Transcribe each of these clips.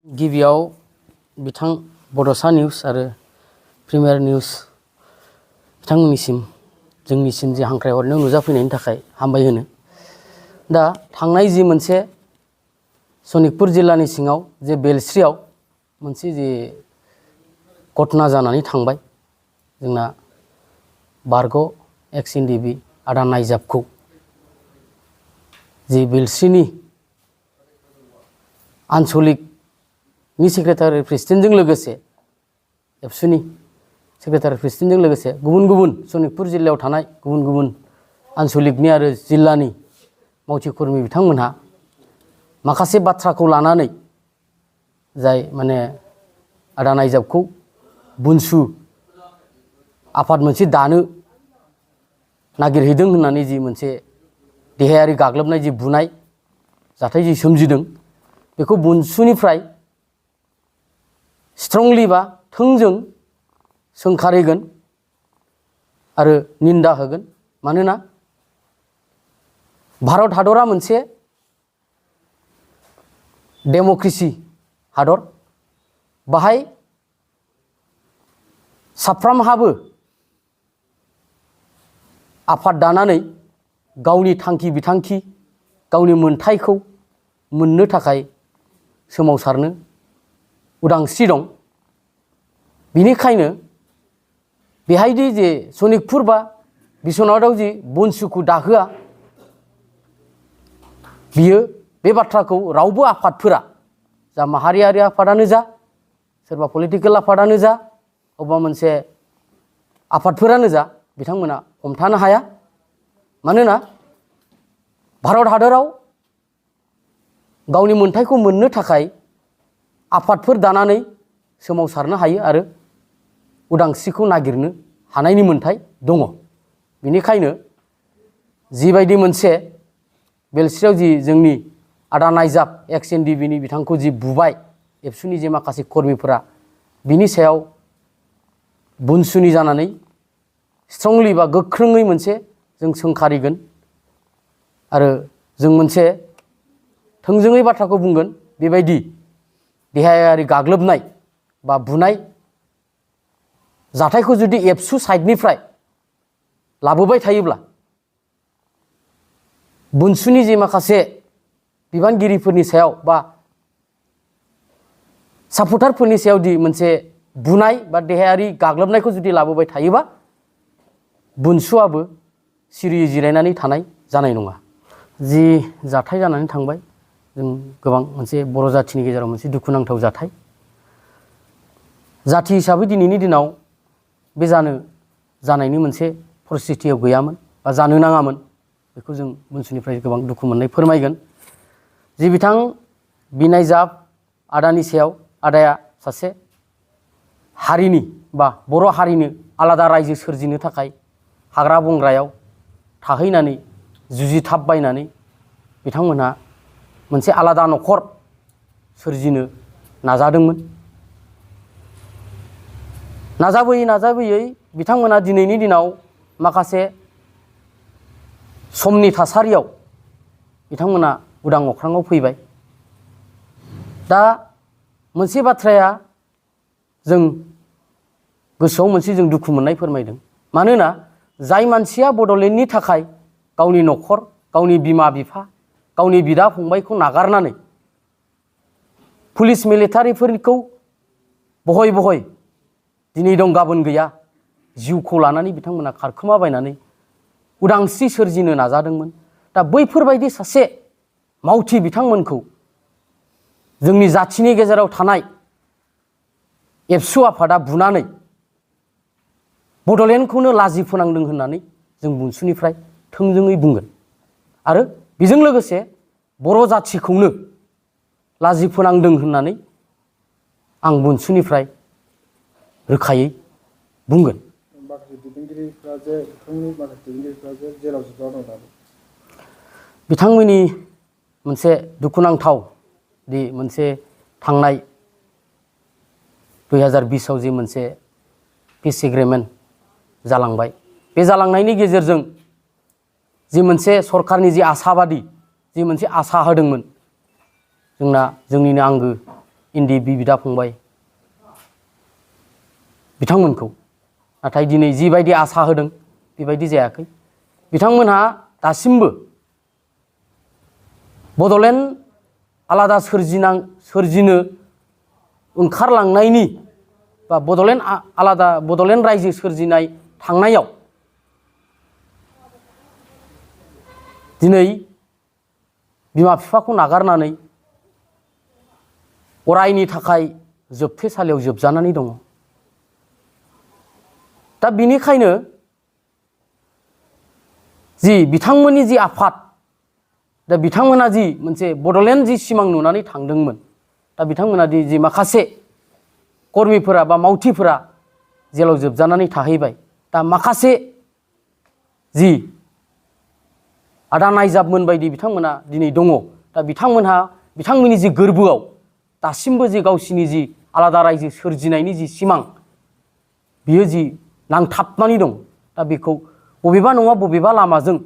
गिबियाव बिथां बड'सा निउस आरो प्रिमियार निउस बिथांमोननिसिम जोंनिसिम जे हांख्रायहरनायाव नुजाफैनायनि थाखाय हामबाय होनो। दा थांनाय जि मोनसे सनितपुर जिल्लानि सिङाव जे बेलस्रियाव मोनसे जे घटना जानानै थांबाय, जोंना बारग' एक्स एनडिबि आदा नायजाबखौ जि बेलस्रिनि आनसलिकनि सेक्रेटारि प्रेसिडेन्टजों लोगोसे एबसुनि सेक्रेटारि प्रेसिडेन्टजों लोगोसे गुबुन गुबुन सनितपुर जिल्लायाव थानाय गुबुन गुबुन आनसलिकनि आरो जिल्लानि मावथिकर्मी बिथांमोनहा माखासे बाथ्राखौ लानानै जाय माने आदा नायजाबखौ बुनसु आफाद मोनसे दानो नागिरहैदों होननानै जि मोनसे देहायारि गाग्लोबनाय जि बुनाय जाथाय जि सोमजिदों, बेखौ बुनसुनिफ्राय स्ट्रंलि बा थोंजों सोंखारिगोन आरो निन्दा होगोन। मानोना भारत हादरा मोनसे डेम'क्रेसि हादर, बाहाय साफ्रामहाबो आफाद दानानै गावनि थांखि बिथांखि गावनि मोनथायखौ मोननो थाखाय सोमावसारनो उदांस्रि दं। बिनिखायनो बेहायदि जे सनितपुर बा बिश्वनाथआव जि बुनसुखौ दाहोआ, बियो बे बाथ्राखौ रावबो आफादफोरा, जा माहारियारि आफादानो जा, सोरबा पलिटिकेल आफादानो जा, अबेबा मोनसे आफादफोरानो जा, बिथांमोना हमथानो हाया। मानोना भारत हादराव गावनि मोनथायखौ मोननो थाखाय आफादफोर दानानै सोमावसारनो हायो आरो उदांस्रिखौ नागिरनो हानायनि मोनथाय दङ। बेनिखायनो जिबायदि मोनसे बेलस्रियाव जि जोंनि आदा नायजाब एक्स एनडिबिनि बिथांखौ जि बुबाय एबसुनि जे माखासे कर्मिफोरा, बिनि सायाव बुनसुनि जानानै स्ट्रंलि बा गोख्रोङै मोनसे जों सोंखारिगोन आरो जों मोनसे थोंजोङै बाथ्राखौ बुंगोन। बेबायदि देहायारि गाग्लोबनाय बा बुनाय जाथायखौ जुदि एबसु साइडनिफ्राय लाबोबाय थायोब्ला, बुनसुनि जे माखासे बिबानगिरिफोरनि सायाव बा सापर्टारफोरनि सायाव दि मोनसे बुनाय बा देहायारि गाग्लोबनायखौ जुदि लाबोबाय थायोबा, बुनसुआबो सिरियै जिरायनानै थानाय जानाय नङा। जि जाथाय जानानै थांबाय, जों गोबां मोनसे बर' जाथिनि गेजेराव मोनसे दुखुनांथाव जाथाय। जाथि हिसाबै दिनैनि दिनाव बे जानायनि मोनसे परिस्थितियाव गैयामोन बा जानो नाङामोन। बेखौ जों बुनसुनिफ्राय गोबां दुखु मोननाय फोरमायगोन। जि बिथां बिनायजाब आदानि सायाव, आदाया सासे हारिनि बा बर' हारिनो आलादा रायजो सोरजिनो थाखाय हाग्रा बंग्रायाव थाहैनानै जुजिथाबबायनानै बिथांमोनहा मोनसे आलादा न'खर सोरजिनो नाजादोंमोन। नाजाबोयै बिथांमोना दिनैनि दिनाव माखासे समनि थासारियाव बिथांमोना उदां अख्राङाव फैबाय। दा मोनसे बाथ्राया जों गोसोआव मोनसे जों दुखु मोननाय फोरमायदों। मानोना जाय मानसिया बड'लेण्डनि थाखाय गावनि न'खर, गावनि बिमा बिफा, गावनि बिदा फंबायखौ नागारनानै पुलिस मिलिटारिफोरखौ बहय बहय दिनै दं गाबोन गैया जिउखौ लानानै बिथांमोना खारखोमाबायनानै उदांस्रि सोरजिनो नाजादोंमोन। दा बैफोरबायदि सासे मावथि बिथांमोनखौ जोंनि जाथिनि गेजेराव थानाय एबसु आफादा बुनानै बड'लेण्डखौनो लाजि फोनांदों होननानै जों बुनसुनिफ्राय थोंजोङै बुंगोन। आरो बेजों लोगोसे बर' जाथिखौनो लाजि फोनांदों होननानै आं बुनसुनिफ्राय रोखायै बुंगोन। बिथांमोननि मोनसे दुखुनांथाव दि मोनसे थांनाय 2020आव जि मोनसे पिस एग्रिमेन्ट जालांबाय, बे जालांनायनि गेजेरजों जि मोनसे सरकारनि जि आसाबादि जि मोनसे आसा होदोंमोन, जोंनिनो आंगो इन्दि बिदा फंबाय बिथांमोनखौ। नाथाय दिनै जिबायदि आसा होदों बेबायदि जायाखै। बिथांमोनहा दासिमबो बड'लेण्ड आलादा सोरजिनो ओंखारलांनायनि बा बड'लेण्ड रायजो सोरजिनाय थांनायाव दिनै बिमा बिफाखौ नागारनानै अरायनि थाखाय जोबथेसालियाव जोबजानानै दङ। दा बिनिखायनो जि बिथांमोननि जि आफाद, दा बिथांमोना जि मोनसे बड'लेण्ड जि सिमां नुनानै थांदोंमोन, दा बिथांमोना जि माखासे कर्मिफोरा बा मावथिफोरा जेलाव जोबजानानै थाहैबाय। दा माखासे जि आदा नायजाबमोन बायदि बिथांमोना दिनै दङ। दा बिथांमोननि जि गोरबोआव दासिमबो जि गावसिनि जि आलादा रायजो सोरजिनायनि जि सिमां, बियो जि नांथाबनानै दं। दा बेखौ बबेबा नङा बबेबा लामाजों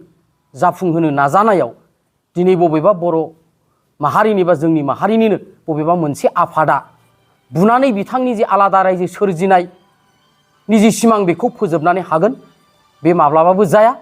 जाफुंहोनो नाजानायाव दिनै बबेबा बर' माहारिनि बा जोंनि माहारिनिनो बबेबा मोनसे आफादा बुनानै बिथांनि जि आलादा रायजो सोरजिनायनि जि सिमां बेखौ फोजोबनानै हागोन, बे माब्लाबाबो जाया।